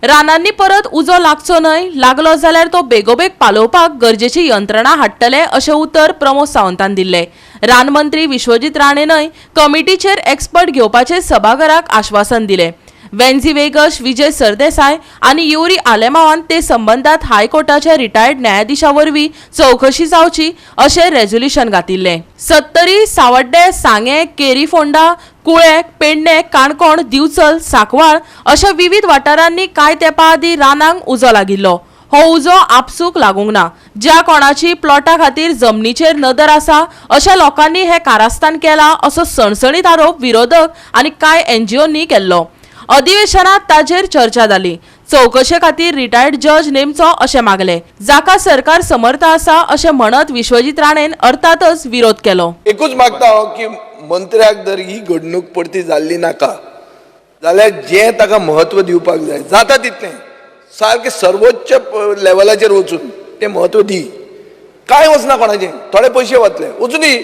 रानांनी परत उजो लागचो न्हय, लागलो जाल्यार तो बेगोबेग पालोवपाक गरजेची यंत्रणा हाडटले अशें उतर प्रमोद सावंतान दिल्लें. रानमंत्री विश्वजीत राणेनय कमिटीचेर एक्सपर्ट घेवपाचें सभाघराक आश्वासन दिलें. वेन्झी वेगश, विजय सरदेसाय आनी युरी आलेमावान ते संबंदात हायकोर्टाच्या रिटायर्ड न्यायाधीशा वरवीं चवकशी जावची अशें रेजोल्युशन घातिल्लें. सत्तरी, सावड्डें, सांगें, केरीफोंडा, कुळे, पेडणे, काणकोण, दिवचल, सांकवाळ अशा विविध वाठारांनी कांय तेंपा आदीं रानांक उजो लागिल्लो. हो उजो आपसूक लागूंक ना. ज्या कोणाची प्लॉटा खातीर जमनीचेर नदर आसा अशा लोकांनी हें कारस्थान केलां असो सणसणीत आरोप विरोधक आनी कांय एनजीओंनी केल्लो. अधिवेशनात ताजेर चर्चा जाली. चवकशे खातीर रिटायर्ड जज नेमचो अशें मागलें, जाका सरकार समर्थ आसा अशें म्हणत विश्वजीत राणेन अर्थातच विरोध केलो. एकूच मागता हांव की मंत्र्याक जर ही घडणूक परती जाल्ली नाका जाल्यार जें ताका म्हत्व दिवपाक जाय जाता तितलें सारकें सर्वोच्च लेवलाचेर वचून तें म्हत्व दी. कांय वचना कोणाचें, थोडे पयशे वतले, वचूं दी.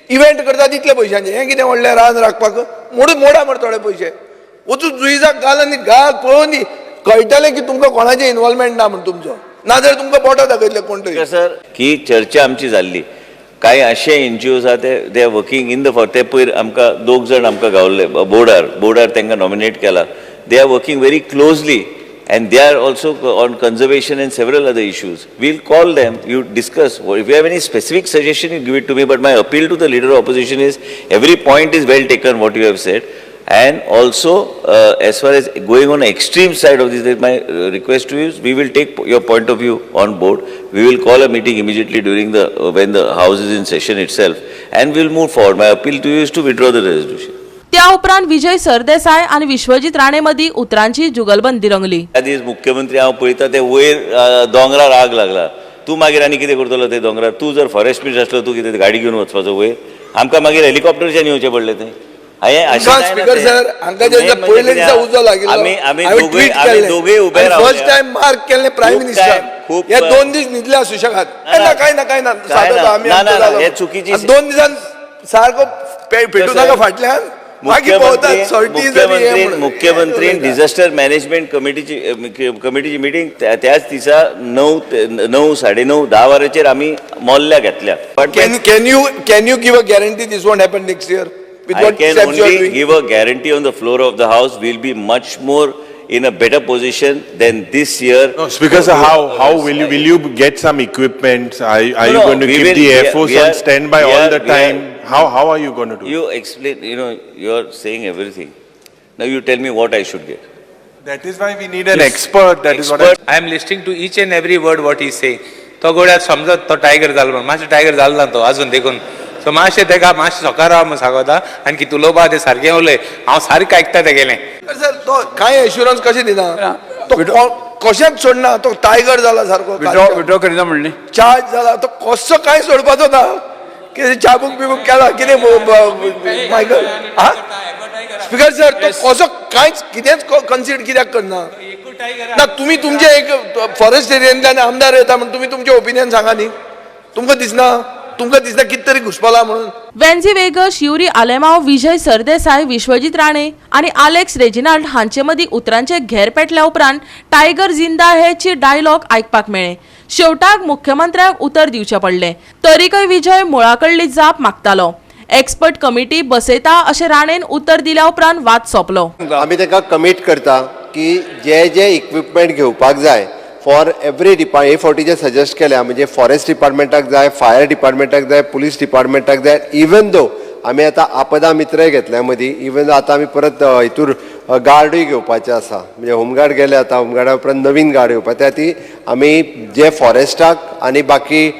इव्हेंट करता तितले पयशांचे, हें कितें व्हडलें रान राखपाक मोडून मोडा मरे थोडे पयशे. वचून जुईजाक घाल आनी घाल पळोवन दी, कळटलें की तुमकां कोणाचें इनवॉल्वमेंट ना म्हूण तुमचो, नाजाल्यार तुमकां बोटां दाखयतले कोण तरी. सर, की चर्चा आमची जाल्ली. कांय अशे एन जी ओज आहा ते they are working in the for ते पयर आमकां दोग जाण आमकां गावल्ले बोर्डार तांकां नॉमिनेट केला. They are working very closely and they are also on conservation and several other issues. We'll call them, you discuss. If you have any specific suggestion, you give it to me. But my appeal to the leader of opposition is every point is well taken, what you have said. And also, as far as going on extreme side of this, my request to you is we will take your point of view on board. We will call a meeting immediately during the when the house is in session itself, and we'll move forward. My appeal to you is to withdraw the resolution. त्या उपरांत विजय सरदेसाय आनी विश्वजीत राणे मदीं उतरांची जुगलबंदी रंगली. त्या दीस मुख्यमंत्री हांव पळयता ते वयर दोंगरार आग लागला. तूं मागीर आनी कितें करतलो ते दोंगरार? तूं जर फॉरेस्ट मिनिस्टर आसलो, तूं कितें गाडी घेवन वचपाचो वयर? आमकां मागीर हेलिकॉप्टरच्यान येवचें पडलें तें. हांवें अशें हांकां जायना स्पीकर तें. सर, हांकां जेन्ना मेन म्हणजे पयले दिसा कितें उजो लागिल्लो, आमी हांवें दोगूय ट्वीट आमी केल्लें. दोगूय उबे आनी फर्स्ट रावले. टायम मार्क केल्लें प्रायम खूब मिनिस्टर. खूब हे 2 दीस न्हिदले सुशेगाद. ना, काय ना, काय ना. काय सादो ना. आमी ना, आमचो ना, जालो. हे चुकीची आनी 2 दिसान सारको पेटू नाका फाटल्यान, मागीर पळोवतात सॉर्टी. मुख्यमंत्री मुख्यमंत्री डिझास्टर मॅनेजमेंट कमिटीची मिटींग त्याच दिसा 9, 9:30, 10 वरांचेर आमी मोल्ल्या घेतल्या. Can you give a guarantee this won't happen next year with I what can steps you are only doing? give a guarantee on the floor of the house, we'll be much more in a better position than this year. No, Speaker sir, how will you get some equipment? Are No, you no, going to we keep will- the we Air are- Force we on standby all the we are- time? How are you going to do it? You explain, you're saying everything. Now you tell me what I should get. That is why we need an expert, that is what I. Expert. I am listening to each and every word what he say. तो गोड्यात समजत तो tiger जालो म्हण, मातशें tiger जालो ना तो अजून देखून. सो मातशें तेका मातशें सोकार राव म्हूण सांगता आनी कितें उलोवपा तें सारकें उलय. हांव सारकें आयकता तेगेलें. सर, तो कांय एश्युरन्स कशें दिना? तो कशेंच सोडना. तो टायगर जाला सारको. विड्रॉ विड्रॉ करिना म्हणली. चार्ज जाला तो, कसो कांय सोडपाचो ना. कितें चाबूक बिबूक केला कितें मायकल हा? स्पीकर सर, तो कसो कांयच कितेंच कन्सिडर कित्याक करना ना? तुमी तुमचे एक फॉरेस्ट एरियेंतल्यान आमदार येता म्हण तुमी तुमचें ओपिनियन सांगा न्ही. तुमकां दिसना कितें तरी घुसपला म्हणून? वेन्झी वेगस, युरी आलेमाव, विजय सरदेसाय, विश्वजीत राणे आनी आलेक्स रेजिनाल्ड हांचे मदीं उतरांचे घेर पेटल्या उपरांत टायगर जिंदा है ची डायलॉग आयकपाक मेळ्ळे. शेवटाक मुख्यमंत्र्याक उतर दिवचें पडलें. तरीकय विजय मुळाकडली जाप मागतालो. एक्सपर्ट कमिटी बसयता अशें राणेन उतर दिल्या उपरांत वाद सोंपलो. आमी ताका कमीट करता की जे जे इक्विपमेंट घेवपाक जाय फॉर एवरी डिपार्ट, हे फावटी जे सजेस्ट केल्या, म्हणजे फॉरेस्ट डिपार्टमेंटाक जाय, फायर डिपार्टमेंटाक जाय, पुलीस डिपार्टमेंटाक जाय. इवन दो आमी आतां आपदा मित्रय घेतल्या मदीं, इवन आतां आमी परत हितूर गार्डूय घेवपाचे आसा. म्हणजे होमगार्ड गेले, आतां होमगार्डा उपरांत नवीन गार्ड घेवपा. त्या खातीर आमी जे फॉरेस्टाक आनी बाकी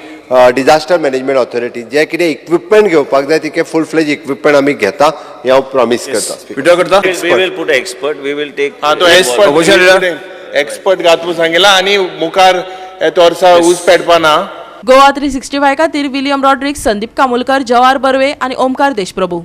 डिझास्टर मॅनेजमेंट ऑथॉरिटी जे कितें इक्विपमेंट घेवपाक जाय, तितके फूल फ्लेज इक्विपमेंट आमी घेता हें हांव प्रॉमीस करता. विड्रॉ करता. We will put expert, we will take. हा, तो एक्सपर्ट Opposition leader. Expert घात सांगिला आनी मुखार येता वर्सा ऊस पेटपा ना. गोवा 365 खातीर विलियम रॉड्रिक्स, संदीप कामुलकर, जवाहर बर्वे आनी ओमकार देशप्रभू.